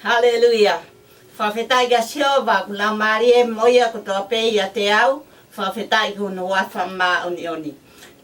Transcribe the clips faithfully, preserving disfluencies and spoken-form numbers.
Haleluia. Fakafetaʻi kia Sihova, ʻoku laumālie mo ia kotoa pē ʻiate au, fakafetaʻi ki hono huafa māʻoniʻoni.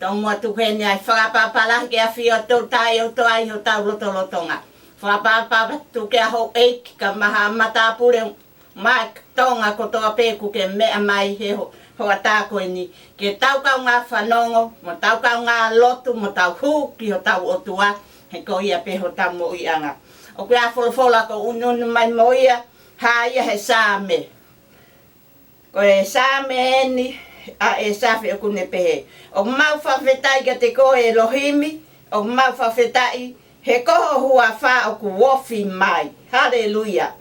Tau muʻa tuku heni ʻa e fakaʻapaʻapa lahi ki he ʻafio ʻa e Toutai ʻo e ʻOtua ʻi hotau lotolotonga. Fakaʻapaʻapa atu ki he houʻeiki kae ʻumaʻā haʻa matāpule ʻo e Tonga kotoa pē kuo ke meʻa mai he ho-, hoʻatā ko eni, ke tau kaungā fanongo, mo tau kaungā lotu, mo tau hū ki hotau ʻOtua, he ko ia pē hotau moʻuiʻanga. ʻOku ʻi ai ha folofola ʻoku ou ʻunuʻunu mai mo ia, hā ia he Saame. Ko e Saame eni ʻa ʻĒsafe, ʻoku ne pehē: ʻOku mau fakafetaʻi kiate koe, ʻElohimi, ʻoku mau fakafetaʻi, he ko ho huafa ʻoku ofi mai. Haleluia.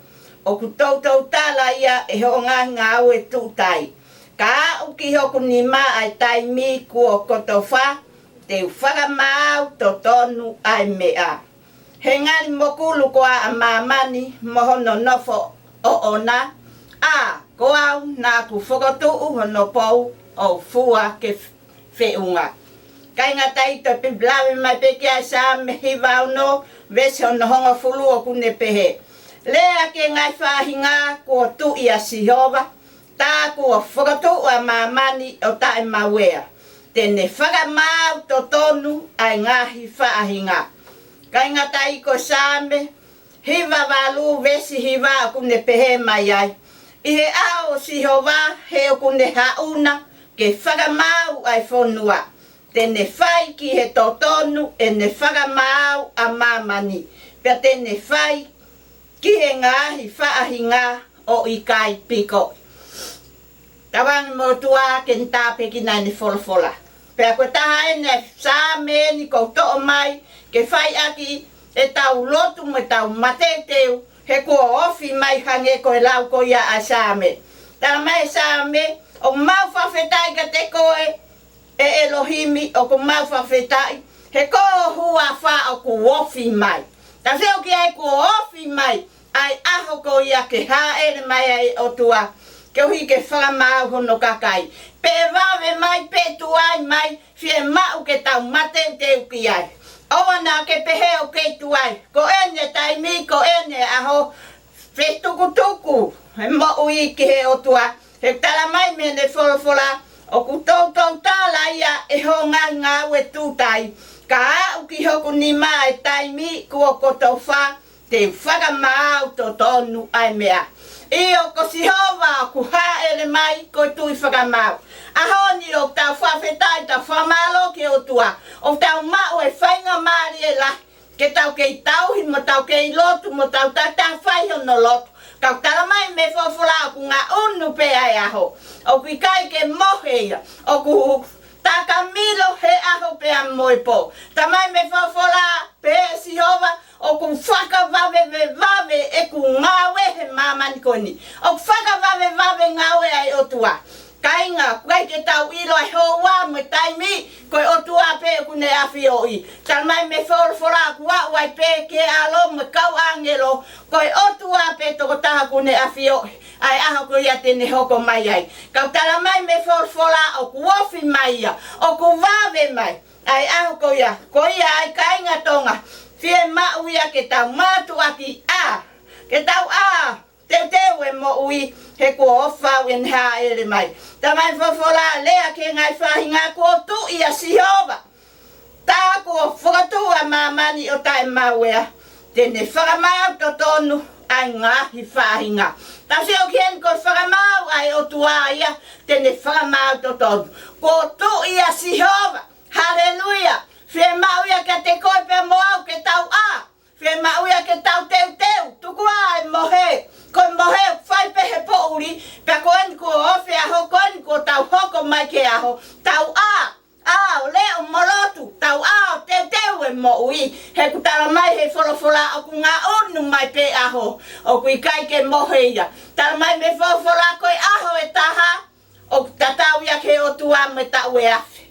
ʻOku toutou tala ia ʻe hoʻo ngaahi ngāue tuʻutai. Ka aʻu ki hoku nima ʻa e taimi kuo kotofa, te u fakamaau totonu ʻa e meʻa. He ngali mokulu koā ʻa māmani mo hono nofo ʻoʻona? ʻA, ko au naʻa ku fokotuʻu hono pou ʻo fua ke f-, feʻunga. Kāinga, tau toe pipilave mai pē ki he Saame hiva ono, veesi hono hongofulu, ʻoku ne pehē: Lea ki he ngaahi faʻahinga kuo tuʻi ʻa Sihova, tā kuo fokotuʻu ʻa māmani ʻo taʻemauea, te ne fakamaau totonu ʻa e ngaahi faʻahinga. Kāinga, tau ʻi he Saame hiva valu veesi hiva, ʻoku ne pehē mai ai: ʻI he ʻao ʻo Sihova he ʻoku ne haʻu na ke fakamaau ʻa e fonua. Te ne fai ki he totonu ʻene fakamaau ʻa māmani, pea te ne fai ki he ngaahi faʻahinga ʻo ʻikai piko. Tauange mo e ʻOtua ke ne tāpuekina ʻene folofola. Pea ko e taha eni ʻa e Saame eni ʻoku ou toʻo mai ke fai ʻaki ʻetau lotu mo ʻetau mateuteu, he kuo ofi mai hangē ko e lau ko ia ʻa e Saame. Tala mai ʻe he Saame: ʻOku mau fakafetaʻi kiate koe, ʻe ʻElohimi, ʻoku mau fakafetaʻi, he ko ho huafa ʻoku ofi mai. Tau sio ki ai, kuo ofi mai ʻa e ʻaho ko ia ke hāʻele mai ai ʻa e ʻOtua, koeʻuhi ke fakamaau hono kakai. Pe ʻe vave mai, pe ʻe tuai mai, fiemaʻu ke tau mateuteu ki ai. ʻOua naʻa ke pehē ʻoku kei tuai. Ko eni e taimi, ko eni e ʻaho, fetukutuku e moʻui ki he ʻOtua. He tala mai mei heʻene folofola, ʻoku toutou tala ia ʻe hoʻo ngaahi ngāue tuʻutai. Ka aʻu ki hoku nima ʻa e taimi kuo kotofa, te u fakamaau totonu ʻa e meʻa. ʻIo, ko Sihova ʻoku hāʻele mai ko e Tuʻi fakamaau. ʻAho ni ʻoku tau fakafetaʻi, tau fakamālō ki he ʻOtua, ʻoku tau maʻu e faingamālie lahi ke tau kei tauhi, mo tau kei lotu, mo tau tatafai hono lotu. Ka ʻoku tala mai mei he folofola ʻoku ngaʻunu pē ʻa e ʻaho. ʻOku ʻikai ke mohe ia. ʻOku takamilo he ʻaho pea mo e pō. Tala mai mei he folofola, pehē ʻe Sihova, ʻoku fakavavevave ʻeku ngāue he māmani ko eni. ʻOku fakavavevave ngāue ʻa e ʻOtua. Kāinga, ʻoku ʻikai ke tau ʻilo ʻa e houa mo e taimi, ko e ʻOtua pē ʻoku ne ʻafioʻi. Tala mai mei he folofola ʻoku aʻu ai pē ki he ʻAlo mo e kau ʻāngelo, ko e ʻOtua pē tokotaha ʻoku ne ʻafioʻi ʻa e ʻaho ko ia te ne hoko mai ai. Ka ʻoku tala mai mei he folofola ʻoku ofi mai ia, ʻoku vave mai ʻa e ʻaho ko ia. Ko ia ai, kāinga Tonga, fiemaʻu ia ke tau mātuʻaki ʻā, ke tau ʻā teuteu e moʻui, he kuo ofi ʻene hāʻele mai. Tala mai folofola, lea ki he ngaahi faʻahinga kuo tuʻi ʻa Sihova, tā kuo fokotuʻu ʻa māmani ʻo taʻemauea, te ne fakamaau totonu ʻa e ngaahi faʻahinga. Tau sio ki heni, ko e fakamaau ʻa e ʻOtua ia, te ne fakamaau totonu. Kuo tuʻi ʻa Sihova. Haleluia. Fiemaʻu ia kiate koe pea mo au ke tau ʻā. Fiemaʻu ia ke tau teuteu, tuku ā e mohe. Ko e mohe ʻoku fai pē he poʻuli, pea ko eni kuo ofi e ʻaho, ko eni kuo tau hoko mai ki he ʻaho. Tau ʻā, ʻā ʻo leʻo mo lotu, tau ʻā ʻo teuteu e moʻui. He ʻoku tala mai he folofola ʻoku ngaʻunu mai pē ʻaho. ʻOku ʻikai ke mohe ia. Tala mai mei he folofola ko e ʻaho ʻe taha, ʻoku tatau ia ki he ʻOtua mo e taʻu ʻe afe.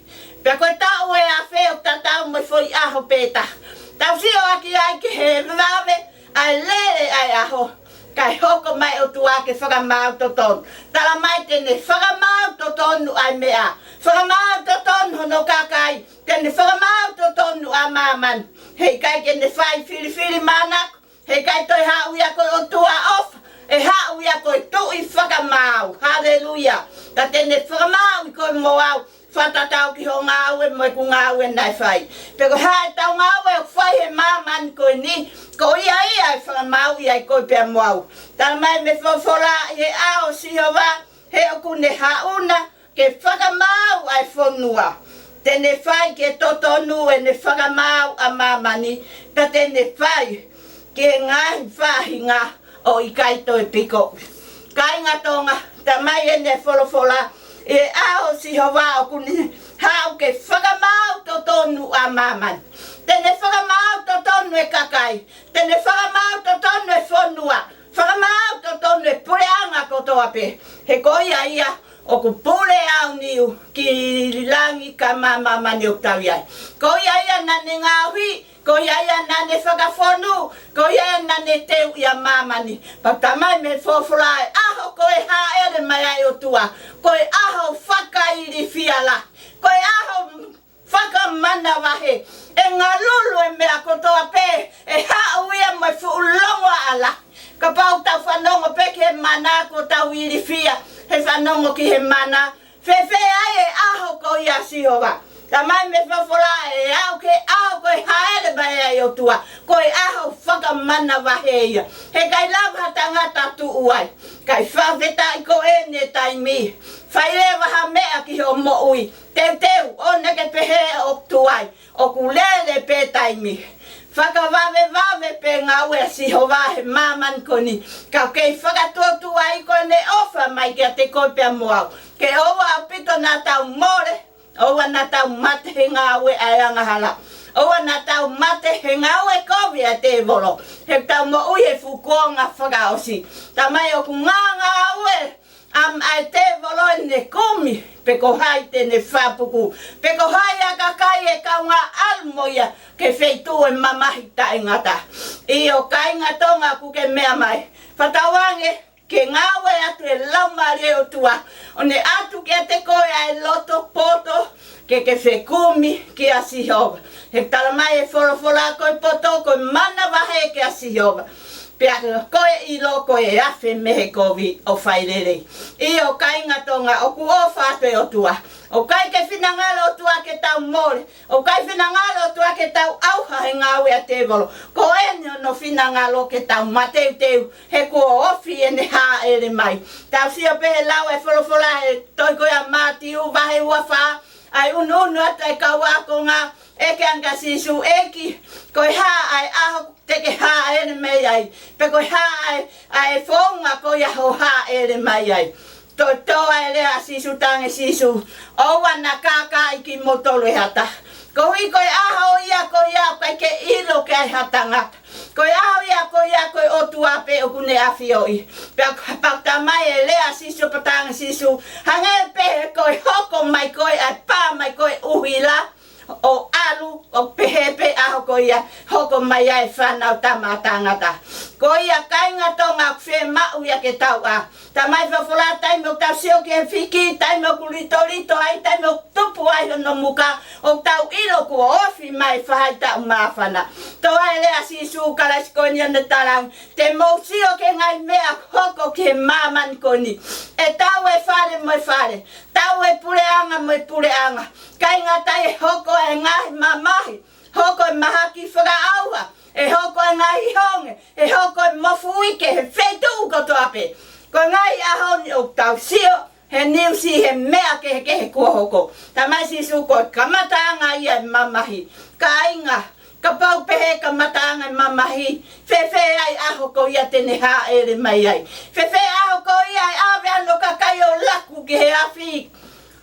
Pea ko e taʻu ʻe afe ʻoku tatau mo e foʻi ʻaho pē taha. Tau sio ʻaki ai ki he vave ʻa e lele ʻa e ʻaho, kae hoko mai e ʻOtua ke fakamaau totonu. Tala mai te ne fakamaau totonu ʻa e meʻa. Fakamaau totonu hono kakai. Te ne fakamaau totonu ʻa māmani. He ʻikai ke ne fai filifilimānako. He ʻikai toe haʻu ia ko e ʻOtua ʻofa, ʻe haʻu ia ko e Tuʻi fakamaau. Haleluia. Ka te ne fakamaauʻi koe mo au, fakatatau ki hoʻo ngāue mo ʻeku ngāue naʻe fai. Pe ko e hā ʻetau ngāue ʻoku fai he māmani ko eni, ko ia ia ʻe fakamaauʻi ai koe pea mo au. Talamai mei he folofola, ʻi he ʻao ʻo Sihova, he ʻoku ne haʻu na ke fakamaau ʻa e fonua. Te ne fai ki he totonu ʻene fakamaau ʻa māmani, pea te ne fai ki he ngaahi faʻahinga ʻoku ʻikai toe pikoʻi. Kāinga Tonga, talamai ʻe he folofola, ʻi he ʻao ʻo Sihova ʻoku ne haʻu ke fakamaau totonu ʻa māmani. Te ne fakamaau totonu e kakai, te ne fakamaau totonu e fonua, fakamaau totonu e puleʻanga kotoa pē. He ko ia ia ʻoku pule aoniu ki langi kae ʻumaʻā māmani ʻoku tau ʻi ai. Ko ia ia naʻa ne ngaohi, ko ia ia naʻa ne fakafonu, ko ia ia naʻa ne teuʻi ʻa māmani. Pea talamai mei he folofola, ʻa e ʻaho ko ē ʻe hāʻele mai ai e ʻOtua, ko e ʻaho fakailifia lahi, ko e ʻaho fakamanavahē. ʻE ngalulu e meʻa kotoa pē, ʻe haʻu ia mo e fuʻu longoaʻa lahi. Kapau ʻoku tau fanongo pē ki he mana kuo tau ilifia, he fanongo ki he mana, fēfē ai e ʻaho ko ia ʻa Sihova? Talamai mei he folofola, ʻe aʻu ki he ʻaho ko ē ʻe hāʻele mai ai e ʻOtua, ko e ʻaho fakamanavahē ia. He ʻikai lava ha tangata ʻo tuʻu ai. Kae fakafetaʻi ko eni e taimi, fai leva ha meʻa ki hoʻo moʻui. Teuteu, ʻoua naʻa ke pehē ʻoku tuai, ʻoku lele pē taimi. Fakavavevave pē ngāue ʻa Sihova he māmani ko eni. Ka ʻoku kei fakatuotuai ko ʻene ʻofa mai kiate koe pea mo au. Ke ʻoua ʻaupito naʻa tau mole, ʻoua naʻa tau mate he ngāue ʻa e angahala, ʻoua naʻa tau mate he ngāue kovi ʻa e tēvolo. He ʻoku tau moʻui he fuʻu kuonga fakaʻosi. Talamai ʻoku ngāngāue ʻa e tēvolo ʻene kumi, pe ko hai te ne fakapuku, pe ko hai ʻa e kakai ʻe kaungā ʻalu mo ia ki he feituʻu ʻo e mamahi taʻengata. ʻIo kāinga Tonga ʻoku ke meʻa mai, fakatauange ke ngāue atu e Laumālie ʻo e ʻOtua, ʻo ne ʻatu kiate koe ʻa e loto poto, ke ke fekumi kia Sihova. He talamai ʻe he folofola ko e poto, ko e manavahē kia Sihova. Pea ko e ʻilo ko e afe mei he kovi ʻo fai lelei. ʻIo kāinga Tonga, ʻoku ʻofa atu e ʻOtua. ʻOku ʻikai ke finangalo e ʻOtua ke tau mole. ʻOku ʻikai finangalo e ʻOtua ke tau ʻauha he ngāue ʻa e tēvolo. Ko eni hono finangalo ke tau mateuteu, he kuo ofi ʻene hāʻele mai. Tau sio pē he lau ʻa e folofola he tohi ko ia ʻa Mātiu vahe ua fā, ʻa e ʻunuʻunu atu ʻa e kau ākonga, ʻeke ange kia Sīsū, ʻEiki, ko e hā ʻa e ʻaho te ke hāʻele mai ai? Pe ko e hā ʻa e, ʻa e founga ko ia hoʻo hāʻele mai ai? Toe tō ʻa e lea ʻa Sīsū, talaange ʻe Sīsū, ʻoua naʻa kākaaʻi kimoutolu ʻe ha taha. Koeʻuhi ko e ʻaho ia ko ia ʻoku ʻikai ke ʻilo ki ai ha tangata. Ko e ʻaho ia ko ia ko e ʻOtua pē ʻoku ne ʻafioʻi. Pea kapau talamai e lea ʻa Sīsū, pea talaange ʻe Sīsū, hangē pē ko e hoko mai ko ē ʻa e pā mai ko ē ʻuhila, ʻo ʻalu, ʻo pehē pē ʻaho ko ia ʻe hoko mai ai e Fānautama ʻa Tangata. Ko ia kāinga Tonga, ʻoku fiemaʻu ia ke tau ʻā. Talamai folofola, taimi ʻoku tau sio ki he fiki, taimi ʻoku litolito ai, taimi ʻoku tupu ai hono muka, ʻoku tau ʻilo kuo ofi mai e faʻahitaʻu māfana. Tō ʻa e lea ʻa Sīsū Kalaisi ko eni ʻo ne talaange, te mou sio ki he ngaahi meʻa ʻoku hoko ki he māmani ko eni. ʻE tau e fale mo e fale, tau e puleʻanga mo e puleʻanga. ʻIkai ngata ai, ʻe hoko e ngaahi mamahi, hoko e mahaki fakaʻauha, ʻe hoko e ngaahi honge, ʻe hoko e mofuike he feituʻu kotoa pē. Ko e ngaahi ʻaho ni ʻoku tau sio he niusi he meʻa kehekehe kuo hoko. Talamai ʻe Sīsū ko e kamataʻanga ia e mamahi. Kāinga, kapau pehē kamataʻanga e mamahi, fēfē ʻa e ʻaho ko ia te ne hāʻele mai ai? Fēfē ʻaho ko ia ʻe ʻave hono kakai ʻo laku ki he afi,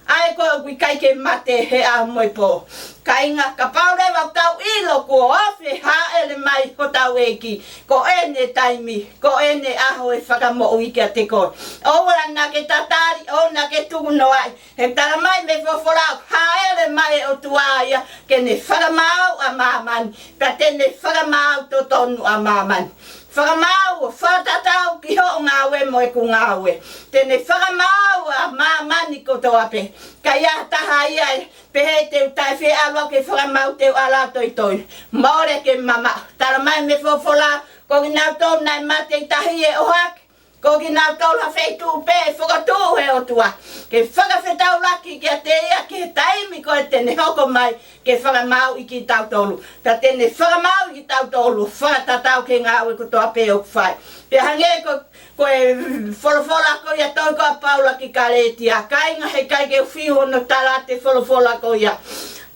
ʻa ē ko ē ʻoku ʻikai ke mate he ʻaho mo e pō? Kāinga, kapau leva ʻoku tau ʻilo kuo ofi e hāʻele mai hotau ʻEiki, ko ʻene taimi, ko ʻene ʻaho e fakamoʻui kiate koe. ʻOua naʻa ke tatali, ʻoua naʻa ke tukunoaʻi. He talamai mei he folofola, hāʻele mai e ʻOtua ia ke ne fakamaau ʻa māmani, pea te ne fakamaau totonu ʻa māmani. Fakamaau ʻo fakatatau ki hoʻo ngāue mo ʻeku ngāue. Te ne fakamaau ʻa māmani kotoa pē. ʻIkai ha taha ia ʻe pehē te u taʻe fie ʻalu au ke fakamaau, te u ʻalu au toitoi. Mole ke mamaʻo. Talamai mei he folofola, Ko kinautolu naʻe mate ʻi tahi ʻe ʻohake. Ko kinautolu ha feituʻu pē ʻe fokotuʻu ʻe he ʻOtua ke fakafetaulaki kiate ia ki he taimi ko ē te ne hoko mai ke fakamāuʻi kitautolu. Pea te ne fakamāuʻi kitautolu fakatatau ki he ngāue kotoa pē ʻoku fai. Pea hangē ko, ko e folofola ko ia tohi ko ē ʻa Paula ki Kalētia, kāinga, heʻikai ke u fiu hono tala atu e folofola ko ia.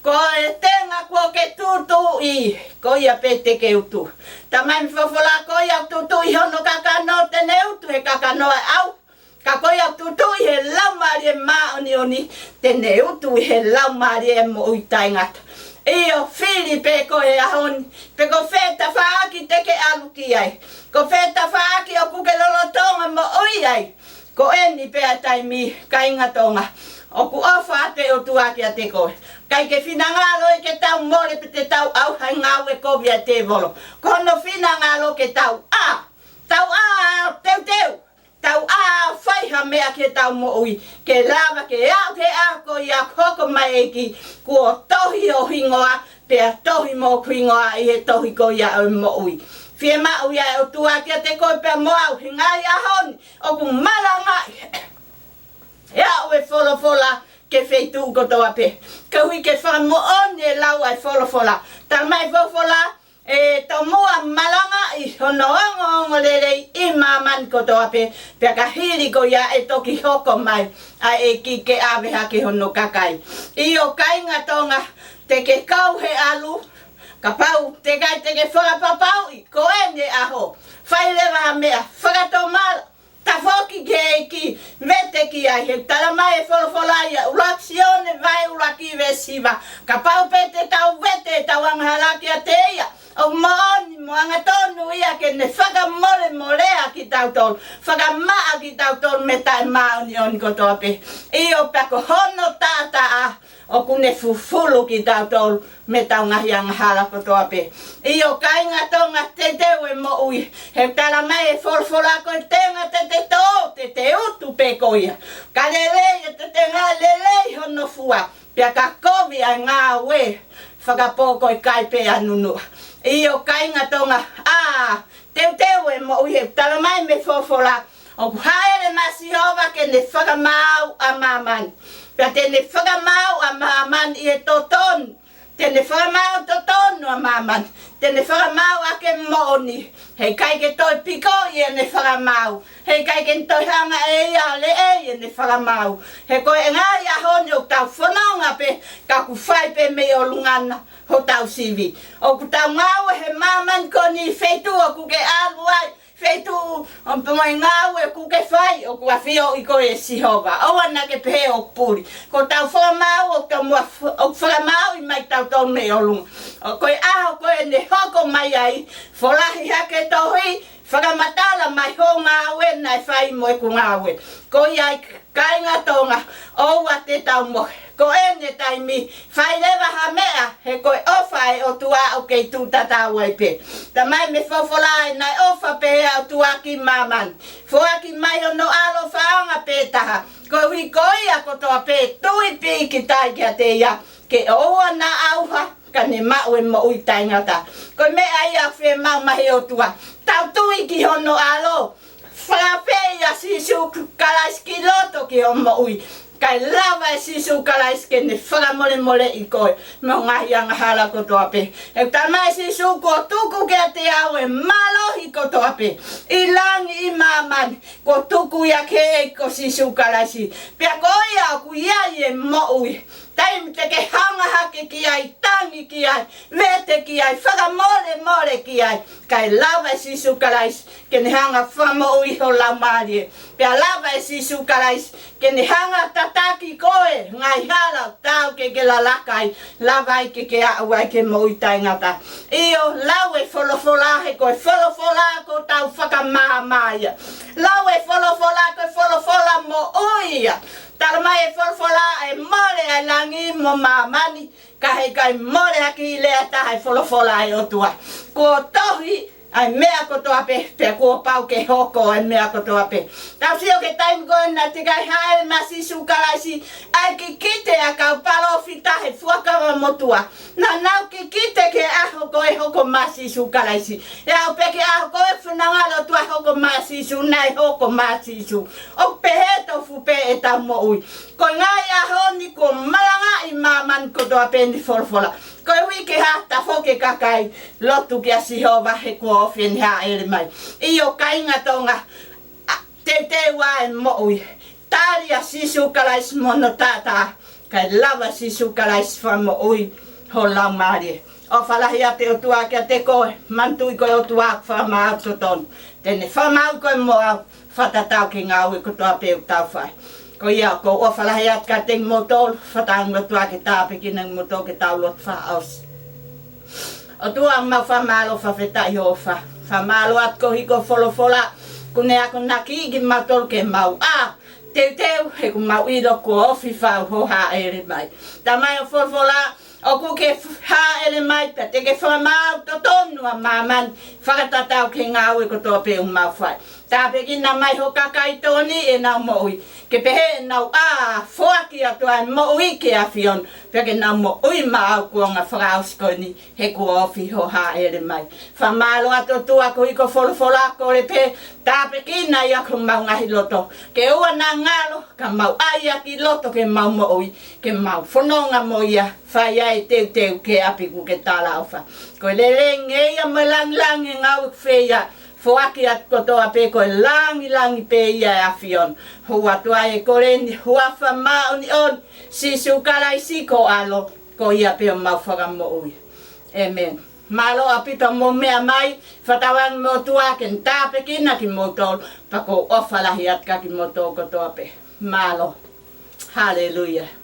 Ko e tenga kuo ke tūtuuʻi, ko ia pē te ke utu. Talamai ʻe he folofola, ko ia ʻoku tūtuuʻi ʻi hono kakano te ne utu ʻi he kakano ʻa e ʻauha. Ka ko ia ʻoku tūtuuʻi ʻi he Laumālie Māʻoniʻoni te ne utu ʻi he Laumālie ʻo e moʻui taʻengata. ʻIo, fili pē koe he ʻaho ni pe ko fē tafaʻaki te ke ʻalu ki ai, ko fē tafaʻaki ʻoku ke lolotonga moʻui ai. Ko eni pē ʻa e taimi, kāinga Tonga, ʻoku ʻofa atu e ʻOtua kiate koe. ʻIkai ke finangalo ia ke tau mole pe te tau ʻauha he ngāue kovi ʻa e tēvolo. Ko hono finangalo ke tau ʻā, tau ʻā teuteu, tau ʻā fai ha meʻa ki heʻetau moʻui, ke lava ke aʻu ki he ʻaho ko ia ʻoku hoko mai e ʻEiki, kuo tohi ho hingoa, pea tohi mo hoku hingoa ʻi he tohi ko ia ʻo e moʻui. Fiemaʻu ia ʻe he ʻOtua kiate koe pea mo au he ngaahi ʻaho ni ʻoku malangaʻi ʻe au e folofola ki he feituʻu kotoa pē, koeʻuhi ke fakamoʻoni e lau ʻa e folofola. Talamai ʻe he folofola, ʻe tomuʻa malangaʻi hono ongoongolelei ʻi māmani kotoa pē, pea ka hili ko ia ʻe toki hoko mai ʻa e ʻEiki ke ʻave hake hono kakai. ʻIo, kāinga Tonga, te ke kau he ʻalu, kapau te ke ʻikai te ke fakapapauʻi, ko eni e ʻaho. Fai leva ha meʻa, fakatomala, tafoki ki he ʻEiki, vete ki ai. He talamai ʻe he folofola ia, ʻuluaki Sione vahe ʻuluaki veesi hiva, kapau pē te tau vete ʻetau angahala kiate ia, ʻoku moʻoni mo angatonu ia ke ne fakamolemolea kitautolu, fakamaʻa kitautolu mei he taʻemāʻoniʻoni kotoa pē. ʻIo, pea ko hono taʻataʻa ʻoku ne fufulu kitautolu mei heʻetau ngaahi angahala kotoa pē. ʻIo, kāinga Tonga, teuteu e moʻui. He talamai ʻe he folofola, ko e tenga te te tō, te te utu pē ko ia. Ka lelei e tenga, lelei hono fua, pea ka kovi ʻa e ngāue fakapō, ko e kai pē ʻa nunuʻa. ʻIo, kāinga Tonga, ʻā, teuteu e moʻui. He talamai mei he folofola, ʻoku hāʻele mai ʻa Sihova ke ne fakamaau ʻa māmani. Pea te ne fakamaau ʻa māmani ʻi he totonu. Te ne fakamaau totonu ʻa māmani. Te ne fakamaau ʻaki e moʻoni. Heʻikai ke toe pikoʻi ʻene fakamaau. Heʻikai ke toe hanga ʻe ia ʻo leʻei ʻene fakamaau. He ko e ngaahi ʻaho ni ʻoku tau fononga pē, ka ʻoku fai pē mei ʻolunga na hotau sivi. ʻOku tau ngāue he māmani ko eni, feituʻu ʻoku ke ʻalu ai, feituʻu ʻo pē mo e ngāue ʻoku ke fai, ʻoku ʻafioʻi koe ʻe Sihova. ʻOua naʻa ke pehē ʻoku puli. Ko hotau fakamaau ʻoku tau mua f-, ʻoku fakamaauʻi mai kitautolu mei ʻolunga. ʻO ko e ʻaho ko ē ʻe ne hoko mai ai, folahi hake e tohi, fakamatala mai hoʻo ngāue naʻe fai mo ʻeku ngāue. Ko ia ai, kāinga Tonga, ʻoua te tau mohe. Ko eni e taimi, fai leva ha meʻa, he ko e ʻofa ʻa e ʻOtua ʻoku kei tuʻu tatau ai pē. Talamai mei he folofola, he naʻe ʻofa pehē ʻa e ʻOtua ki māmani, foaki mai hono ʻAlo fakaʻaonga pē taha, koeʻuhi ko ia kotoa pē ʻe tui pīkitai kiate ia, ke ʻoua naʻa ʻauha, ka ne maʻu e moʻui taʻengata. Ko e meʻa ia ʻoku fiemaʻu mai ʻe he ʻOtua, tau tui ki hono ʻAlo. Fakafeʻi ʻa Sīsū Kalaisi ki loto ki hoʻo moʻui, kae lava ʻe Sīsū Kalaisi ke ne fakamolemoleʻi koe mei hoʻo ngaahi angahala kotoa pē. He talamai ʻe Sīsū, kuo tuku kiate au e mālohi kotoa pē ʻi langi ʻi māmani, kuo tuku ia ki he ʻEiki ko Sīsū Kalaisi. Pea ko ia ʻoku ʻi ai e moʻui. Taimi te ke hanga hake ki ai, tangi ki ai, vete ki ai, fakamolemole ki ai, kae lava ʻe Sīsū Kalaisi ke ne hanga fakamoʻui ho laumālie. Pea lava ʻe Sīsū Kalaisi ke ne hanga tataki koe, ngaahi hala ʻoku taau ke ke lalaka ai, lava ai ke ke aʻu ai ki he moʻui taʻengata. ʻIo, lau e folofola, he ko e folofola ko hotau fakamaama ia. Lau e folofola, ko e folofola moʻui ia. Talamai ʻe he folofola, ʻe mole ʻa e langi mo māmani, ka heʻikai mole ha kiʻi lea ʻe taha ʻi he folofola ʻa e ʻOtua. Kuo tohi, ʻa e meʻa kotoa pē, pea kuo pau ke hoko ʻa e meʻa kotoa pē. Tau sio ki he taimi ko ē naʻe teʻeki ai hāʻele mai ʻa Sīsū Kalaisi, ʻa e kikite ʻa e kau palōfita he Fuakava Motuʻa. Naʻa nau kikite ki he ʻaho ko ē hoko mai ʻa Sīsū Kalaisi. ʻE aʻu pē ki he ʻaho ko ē fanongo ʻa e ʻOtua hoko mai ʻa Sīsū, naʻe hoko mai ʻa Sīsū. ʻOku pehē tofu pē ʻetau moʻui. Ko e ngaahi ʻaho ni kuo malangaʻi māmani kotoa pē ʻene folofola. Ko e uike ha tafoki e kakai, lotu kia Sihova he kuo ofi ʻene hāʻele mai. ʻIo kāinga Tonga, ʻa, teuteu ʻa e moʻui. Tali ʻa Sīsū Kalaisi mo hono taʻataʻa, kae lava ʻa Sīsū Kalaisi fakamoʻui ho laumālie. ʻOfa lahi atu e ʻOtua kiate koe, manatuʻi ko e ʻOtua fakamaau totonu. Te ne fakamaau koe mo au, fakatatau ki he ngāue kotoa pē ʻoku tau fai. Ko ia, ʻoku ou ʻofa lahi atu kiate kimoutolu, fakatauange ʻOtua ke tāpuekina kimoutolu ke tau lotu fakaʻosi. ʻOtua, mau fakamālō fakafetaʻi ho ʻofa. Fakamālō atu koeʻuhi ko e folofola, kuo ne akonaki kimautolu ke mau ʻā teuteu, he ʻoku mau ʻilo kuo ofi fau ho hāʻele mai. Tamai, ʻo e folofola, ʻoku ke f-, hāʻele mai pea te ke fakamaau totonu ʻa māmani, fakatatau ki he ngāue kotoa pē ʻoku mau fai. Tāpuekina mai ho kakai tokoni ʻenau moʻui. Ke pehē ʻenau ʻā, foaki atu ʻa e moʻui ki he ʻAfiona, pea ke nau moʻui maʻau kuonga fakaʻosi ko eni, he kuo ofi ho hāʻele mai. Fakamālō atu ʻOtua koeʻuhi ko e folofola, kole pē, tāpuekina ia ki homau ngaahi loto. Ke ʻoua naʻa ngalo, ka mau ʻai ʻaki ʻi loto ke mau moʻui, ke mau fononga mo ia, fai ai e teuteu ki he ʻapi kuo ke talaʻofa. Ko e lelei ʻe ia mo e langilangi ʻi he ngāue ʻoku fai ia, foaki atu kotoa pē ko e langilangi pē ia ʻa e ʻAfiona. Hū atu ai e kole ni, huafa māʻoniʻoni ʻo Sīsū Kalaisi ko ho ʻAlo, ko ia pē homau Fakamoʻui. ʻĒmeni. Mālō ʻaupito hoʻomou meʻa mai, fakatauange mo e ʻOtua ke ne tāpuekina kimoutolu, pea ʻoku ou ʻofa lahi atu kiate kimoutolu kotoa pē. Mālō. Haleluia.